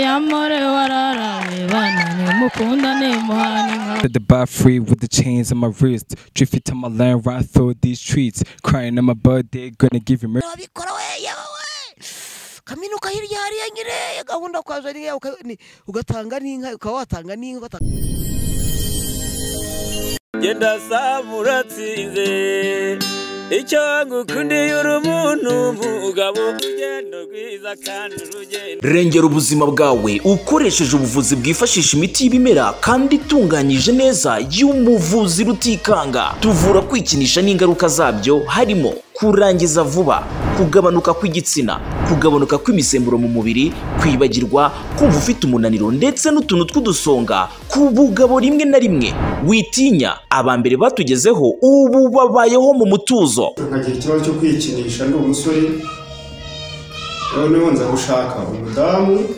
Amore wararawe bana mukundane muhane nka The bar free with the chains on my wrist, drifting to my land right through these streets, crying on my birthday, gonna give you mercy. Abikora we yawe kaminuka hirya hariya nyire gahunda kwaje ari ugatanga n'inka ukaba watanga n'inka. Genda samuratsinze icyo ngukundiye uri umuntu mugabo ugendo rwiza kandi urugendo. Rengera ubuzima bwawe ukoresheje ubuvuzi bwifashisha imiti y'ibimera kandi itunganyije neza y'umuvuzi Rutikanga. Tuvura kwikinisha n'ingaruka zabyo harimo kurangiza vuba, kugabanuka kw'igitsina, kugabanuka kw'imisemburo mu mubiri, kwibagirwa, kumva ufite umunaniro ndetse n'utuntu tw'udusonga ku bugabo rimwe na rimwe. Witinya, abambere batugezeho ubu babayeho mu mutuzo. Nkagira ikibazo cyo kwikinisha ndi umusore, noneho nza gushaka umudamu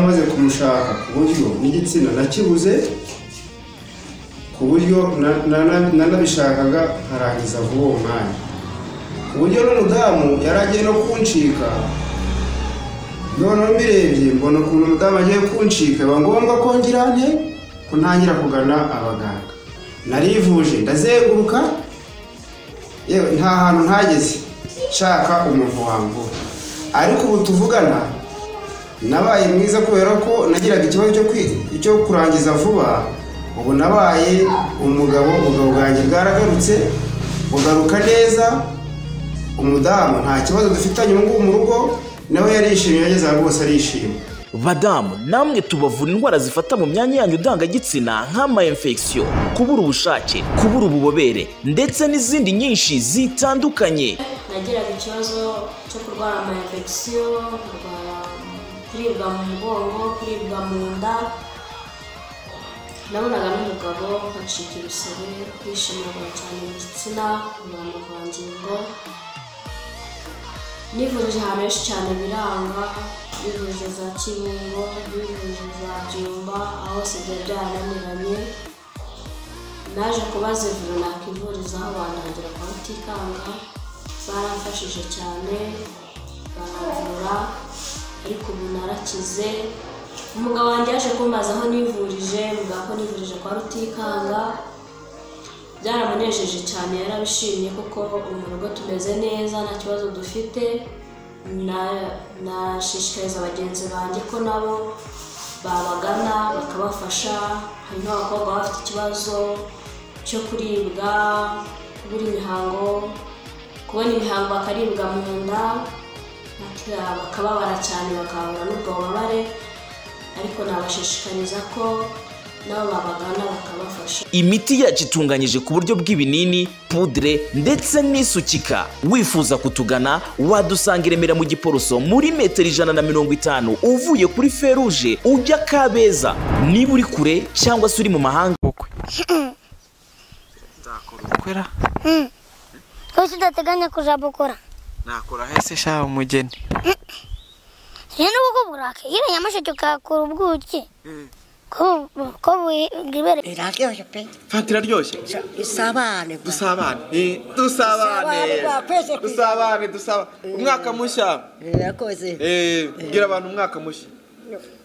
maze kumushaka ku buryo n'igitsina nakibuze, ku buryo nanabishakaga nkarangiza vuba uwo mwanya, ku buryo n'umudamu yari agiye no kuncika. Noneho mbirebye mbona ukuntu umudamu agiye kuncika, biba ngombwa ko ngira nte ko ntangira kugana abaganga. Narivuje ndazenguruka, yewe nta hantu ntageze nshaka umuntu wamvura. Ariko ubu tuvugana nabaye mwiza kubera ko nagiraga ikibazo cyo kurangiza vuba. Ubu nabaye umugabo, ubugabo bwanjye bwaragarutse bugaruka neza. Umudamu nta kibazo dufitanye ubu ngubu mu rugo, nawe yarishimye, yageze aho rwose arishimye. Badamu namwe tubavura indwara zifata mu myanya yanyu ndangagitsina nk'ama infection, kubura ubushake, kubura ububobere ndetse n'izindi nyinshi zitandukanye. Nagiraga ikibazo cyo kurwara ama infection, kurwara kuribwa mu mugongo, kuribwa mu nda. Nabonaga n'umugabo nkacika ibisebe, kwishimagura cyane mu gitsina, amavangingo. Nivurije ahantu henshi cyane biranga, nivurije za Kibungo, nivurije za Byumba, aho hose byari byarananiranye. Naje kubaza ivuriro nakivurizaho bandangira kwa Rutikanga, baramfashije cyane baramvura, ariko ubu narakize. Umugabo wanjye yaje kumbaza aho nivurije, mubwira ko nivurije kwa Rutikanga. Byaramunejeje cyane, yarabishimye kuko mu rugo tumeze neza nta kibazo dufite. Nashishikariza bagenzi banjye ko nabo babagana bakabafasha. Hari nk'abakobwa bafite ikibazo cyo kuribwa, kubura imihango, kubona imihango bakaribwa mu nda, bakababara cyane bakabura n'ubwo bubabare, ariko nabashishikariza ko nabo babagana bakabafasha. Imiti yacu itunganyije ku buryo bw'ibinini, pudre ndetse n'isukika. Wifuza kutugana wadusanga i Remera mu Giporoso muri metero 150 uvuye kuri feruje ujya Kabeza. Niba uri kure cyangwa se uri mu mahanga. Nzakora ubukwera. Kuki udateganya kuzabukora? Nakora hese sha umugeni. Rero ubwo burake ira Nyamasheke ukakura ubwuki. Ko bwibere iraryoshye pe. Fanta iraryoshye. Isabane dusabane. Dusabane. Dusabane dusabane. Umwaka mushya. Yakoze. Bwira abantu umwaka mushya.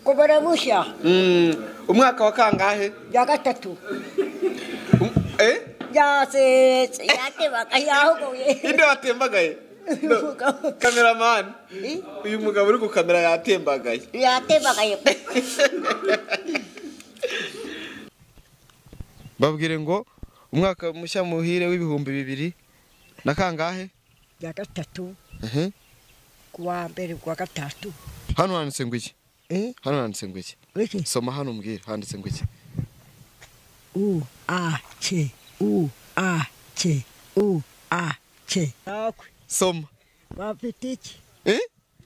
Kubara mushya. Umwaka wa kangahe? Ya gatatu. Yasetse yatebaga yahuguye. Inde watembagaye? Cameraman. Uyu mugabo uri gukamera yatembagaye. Yatembagaye. Babwire ngo umwaka mushya muhire w'ibihumbi bibiri na kangahe? Ya gatatu. Kuwa mbere kuwa gatatu. Hano handitse ngo iki? Hano handitse ngo iki? Soma hano umbwire handitse ngo iki? U A C U A C U A C. Soma. Bafite iki?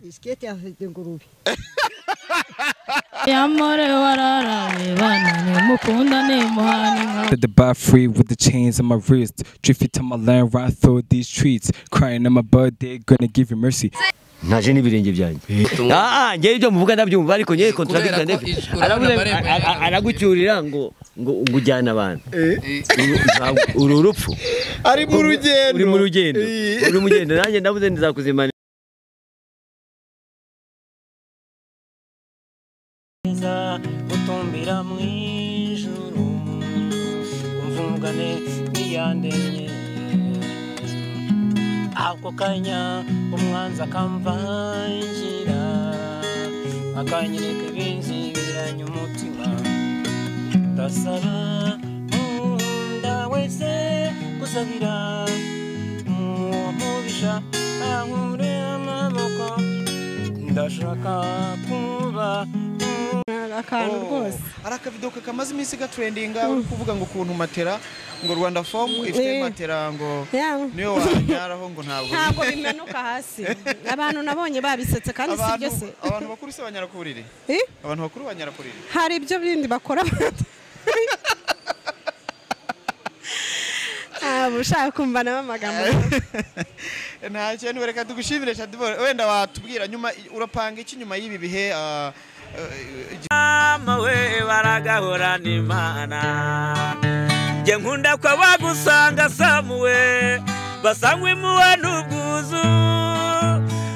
Isiketi afite ingurube. Amore wararawe bana mukundane muhane nka. The bar free with the chains on my wrist, drifting to my land right through these streets, crying on my birthday, gonna give you mercy. Naje n'ibirenge byanjye. Ngewe ibyo muvuga ndabyumva ariko ngewe contradiction ndefite. Aragucyurira ngo ujyane abantu. Uru rupfu. Ari mu rugendo. Uri mu rugendo. Uri mu rugendo nanjye ndabuze ndizakuzimana. Gutumbira mu ijuru mvugane n'iyandemye ako kanya umwanzi akamvangira akanyereka ibinzibiranya umutima ndasaba nkunda wese gusabira mubisha ankure amaboko ndashaka kuba akantu rwose. Ari akavido kamaze iminsi gatrendinga uri kuvuga ngo ukuntu matera ngo Rwanda Foam ifite matera ngo niyo wanyaraho ngo ntabwo bimanuka hasi. Abantu nabonye babisetse kandi si byo se. Abantu bakuru se banyara ku buriri? Abantu bakuru banyara ku buriri? Hari ibyo bindi bakora. Ushaka kumva nabo amagambo. Nta kintu, reka tugushimire Shadyboo. Wenda watubwira nyuma urapanga iki nyuma y'ibi bihe? Mama we baragahorana Imana njye nkunda ko bagusanga Samuwe basangwa imuwe n'ubwuzu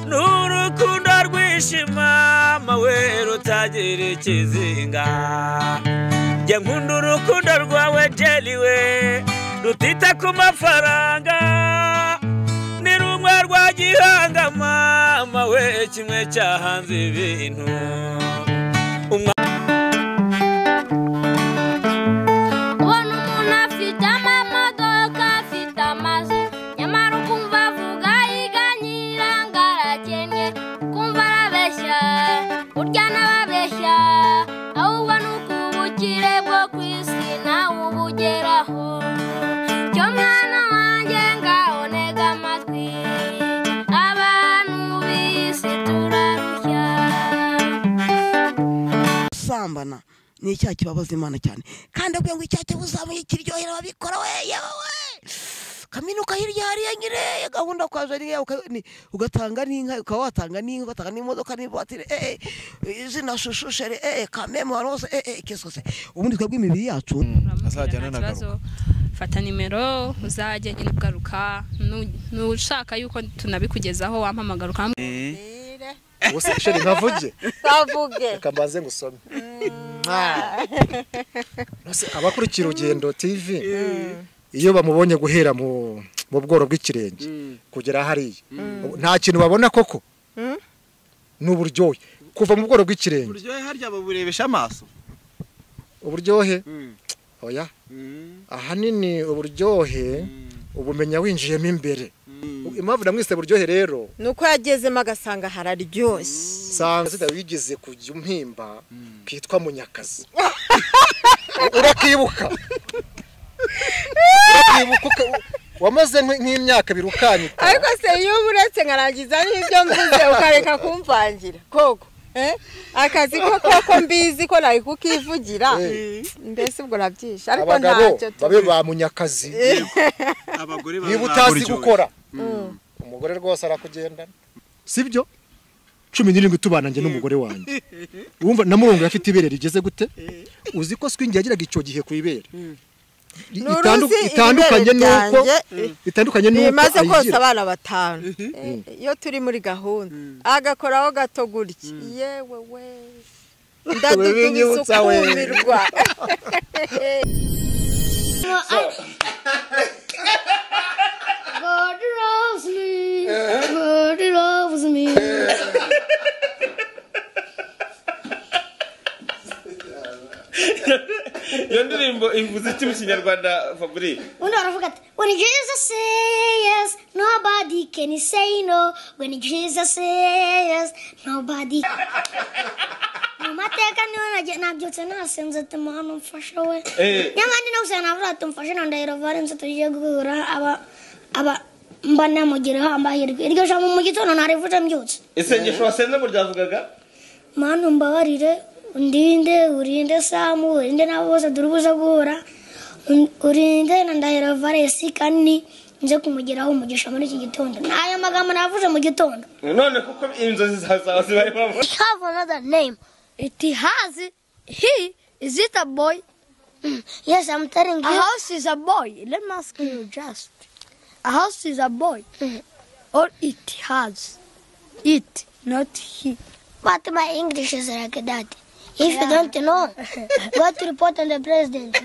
n'urukundo rwishima mama we rutagira ikizinga njye nkunda urukundo rwawe Jelly we rutita ku mafaranga ni rumwe rwa gihanga mama we kimwe cyahanze ibintu. Ubona umuntu afite amamodoka afite amazu nyamara ukumva avuga yiganyira ngo arakennye ukumva arabeshya burya n'ababeshya ahubwo ni uko ubukire bwo ku isi nawe ubugeraho. Cyo mwana wanjye ngaho ntega amatwi abantu b'isi turarushya. Gusambana ni icyaha kibabaza Imana cyane kandi akwiye ngo icyaha cy'ubusambanyi kiryohera ababikora we yewe kaminuka hirya hariya nyine gahunda kwaje ari ugatanga n'inka ukaba watanga n'inka ugatanga n'imodoka n'ivatire izina shushu shere kameme hose kesose ubundi twebwe imibiri yacu azajyana nagaruka. Fata nimero uzajye nyine ugaruka nushaka yuko tunabikugezaho wampamagara ukambwira. Ubuse sheri nkavuge kavuge reka mbanze ngusome. Nose abakurikira Urugendo TV iyo bamubonye guhera mu bworo bw'ikirenge kugera hariya nta kintu babona koko n'uburyohe kuva mu bworo bw'ikirenge. Uburyohe harya baburebesha amaso uburyohe oya ahanini uburyohe ubumenya winjiyemo imbere. Impamvu namwise buryohe rero nuko yagezemo agasanga hararyoshye. Sanga zidawigeze kujya umpimba kitwa Munyakazi. Urakibuka wamaze nk'imyaka birukanyita. Ariko se iyo uretse nkarangiza n'ibyo mvuze ukareka kumvangira koko akazi ko koko mbizi ko nari kukivugira mbese ubwo nabyisha ariko ntacyo babe ba Munyakazi. Abagore niba utazi gukora umugore rwose arakugendana sibyo? 17 tubana njye n'umugore wanjye wumva namurongo afite ibere rigeze gute? Uzi ko swingi yagiraga icyo gihe ku ibere itandukanye nuko itandukanye nuko bimaze kose abana batanu iyo turi muri gahunda agakoraho gato gutya yewe we ndadudubiza ukumirwa. God loves me. God loves me. Iyo ndirimbo ivuze iki mu Kinyarwanda Fabrice? Undi aravuga ati when Jesus say yes nobody can say no, when Jesus say yes nobody. Mu mateka niho nabyutse nasenze ati Mana umfashe we. Nyamara no gusenga navuga ati umfashe na Ndahiro Valens tugiye guhura aba mba namugiraho amahirwe. Iryo jambo mu gitondo narivuze mbyutse. Isengesho wasenze ngo ryavugaga? Mana umbabarire undinde urinde Samu urinde nabo bose durubuza guhura urinde na Ndahiro Valens kandi nze kumugiraho umugisha muri iki gitondo. N'ayo magambo navuze mu gitondo. None kuko inzozi zawe zibaye mpamo. I have another name. It has he is it a boy? Yes, I'm telling you. A house is a boy. Let me ask you just. A house is a boy. Or it has. It, not he. But my English is like that. If you don't know, go to report on the president.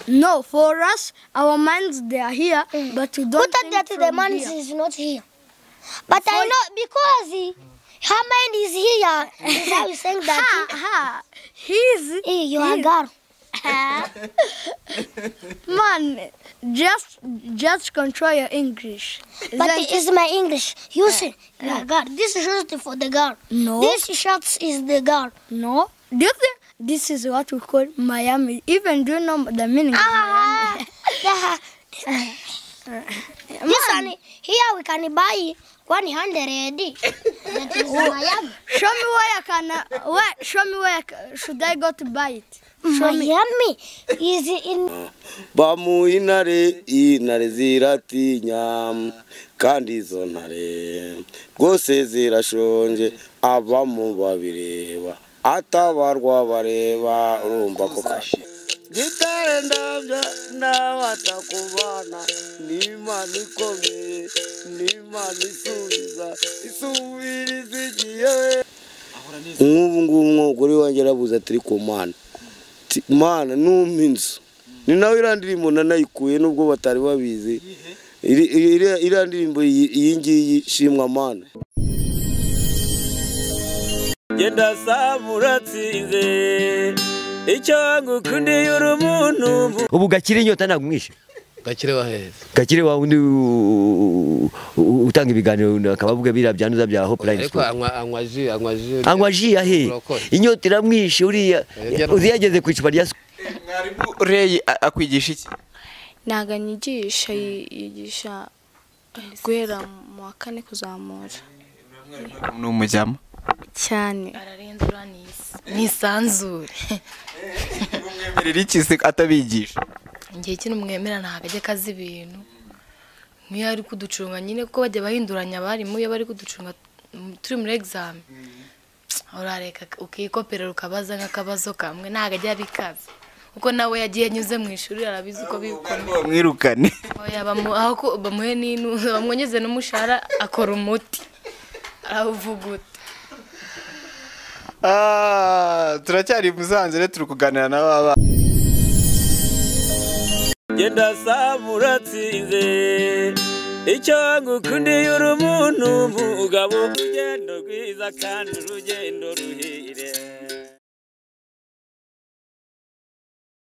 No, for us, our minds, they are here, but we don't Put that think the from man here. is not here. But I know because her mind is here. Is how you saying that? He's you are girl. Man, just control your English. But it's my English. You see, you are girl. This is just for the girl. No. This shirt is the girl. No. Do you think this is what we call Miami? Even do you know the meaning of Miami? This one here we can buy 100. That is Miami. Show me where I can. Where, show me where should I go to buy it? Show me. Miami is in. Bamu intare, intare ziratinya, kandi izo ntare rwose zirashonje, abamu babireba atabarwa bareba, urumva ko gitare ndabya n'abatakubana, n'Imana ikomeye, n'Imana isubiza, isubiriza igihe. Nk'ubu ngubu umugore wanjye yarabuze ati ariko Mana, Mana numpa inzu. Ni nawe iriya ndirimbo nanayikuye nubwo batari babizi. Iriya ndirimbo iyi ngiyi shimwa Mana. Genda samuratsinze icyo ngukundiye uri umuntu. Ubu Gakire inyota ntabwo umwishe. Gakire waheze. Gakire wa undi utanga ibiganiro akabavuga biriya byanduza bya Hope Line School. Ariko anywa ji, anywa ji. Anywa ji ahe. Inyota iramwishe uriya yageze ku icupa rya. Mwarimu Ray akwigisha iki? Ntago anyigisha, yigisha guhera mu wa kane kuzamura. Ni umujyama cyane. Ararenzura nisanzure. Umwemerera iki se atabigisha? Ngiye kino mwemera ntabwo ajya kazi ibintu. Nk'iyo ari kuducunga nyine kuko bajya bahinduranya abarimu, iyo bari kuducunga turi muri exam. Urareka ukikopera ukabaza nk'akabazo kamwe ntabwo ajya abikaza. Uko nawe yagiye anyuze mu ishuri arabizi uko bikomeye. Mwirukane. Oya aho bamuhe n'inu bamwongeze n'umushahara akora umuti. Arawuvuguta. Turacyari Musanze rero turi kuganira n'aba. Genda samuratsinze icyo ngukundiye uri umuntu mugabo, urugendo rwiza kandi urugendo ruhire.